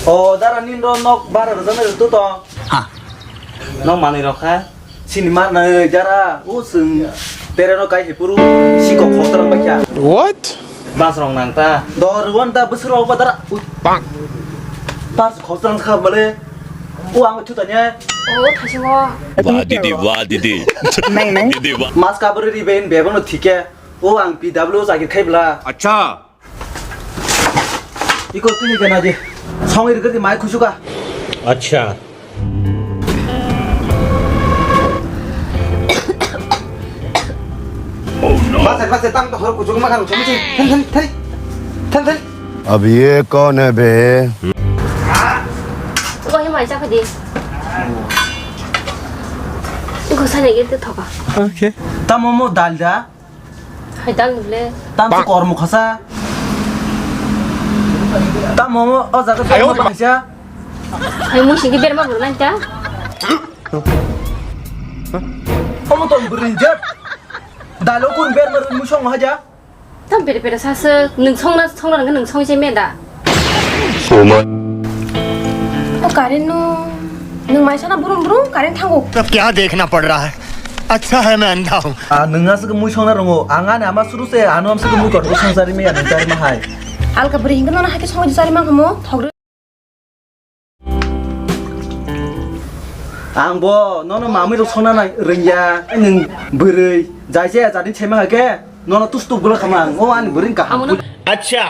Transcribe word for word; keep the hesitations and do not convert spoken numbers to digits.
O dara nini ro nok bara rwjaknai rwtu tong. Ha. Nok manwi rok kha. Sini manwi dara o chwng tere no kai hepuru sikok khoktorang bai kha. What? Bas rong nang ta. Dor wan ta bwswk rok ba dara. Ui. Bang. Bas khoktorang kha bale. O ang thu tanya. O thasingo. Wah didi, wah didi. Nai, nai. Didi wah. Mas kabri ri ben bebano thike. O ang P W jagir khai bla. Acha. Iko tini kena je. Song ir gati mai khusuka. Acha. Basa, basa, tang to hor kuchuk makan chumi chi. Thel, thel, thel. Thel, thel. अब ये कौन है बे? Ko hi mai chakha di. Ko sa ne gete thoka. Okay. Tamo mo dal da. Hai dal nule. Tam to kormo khasa. Tamo mo o jaga to mo bahasa. Hai mu sigi berma burlan ta. Omo to burinjat. Dalo kun berma mu song haja. Tam pere pere saswk, nwng songna, songna rwngkhe nwng songwi se meda. O current no, nwng maisana brum brum current thango. अब क्या देखना पड़ रहा है? अच्छा है मैं अंधा हूँ। A nwng aswk mui songna rwngo, ang ani ama suru se, ano amswk mui kotor sangsari maya nwng chari ma hai. Alka bwrwi hinke nono hakhe songwi chari ma khamo, thogre. Ang bo nono mamui rok songna nai rwngya, nwng bwrwi, jai jaya jani sema hake, nono tus tuk bwla khama ang, o ani bwrwi kaham. Acha.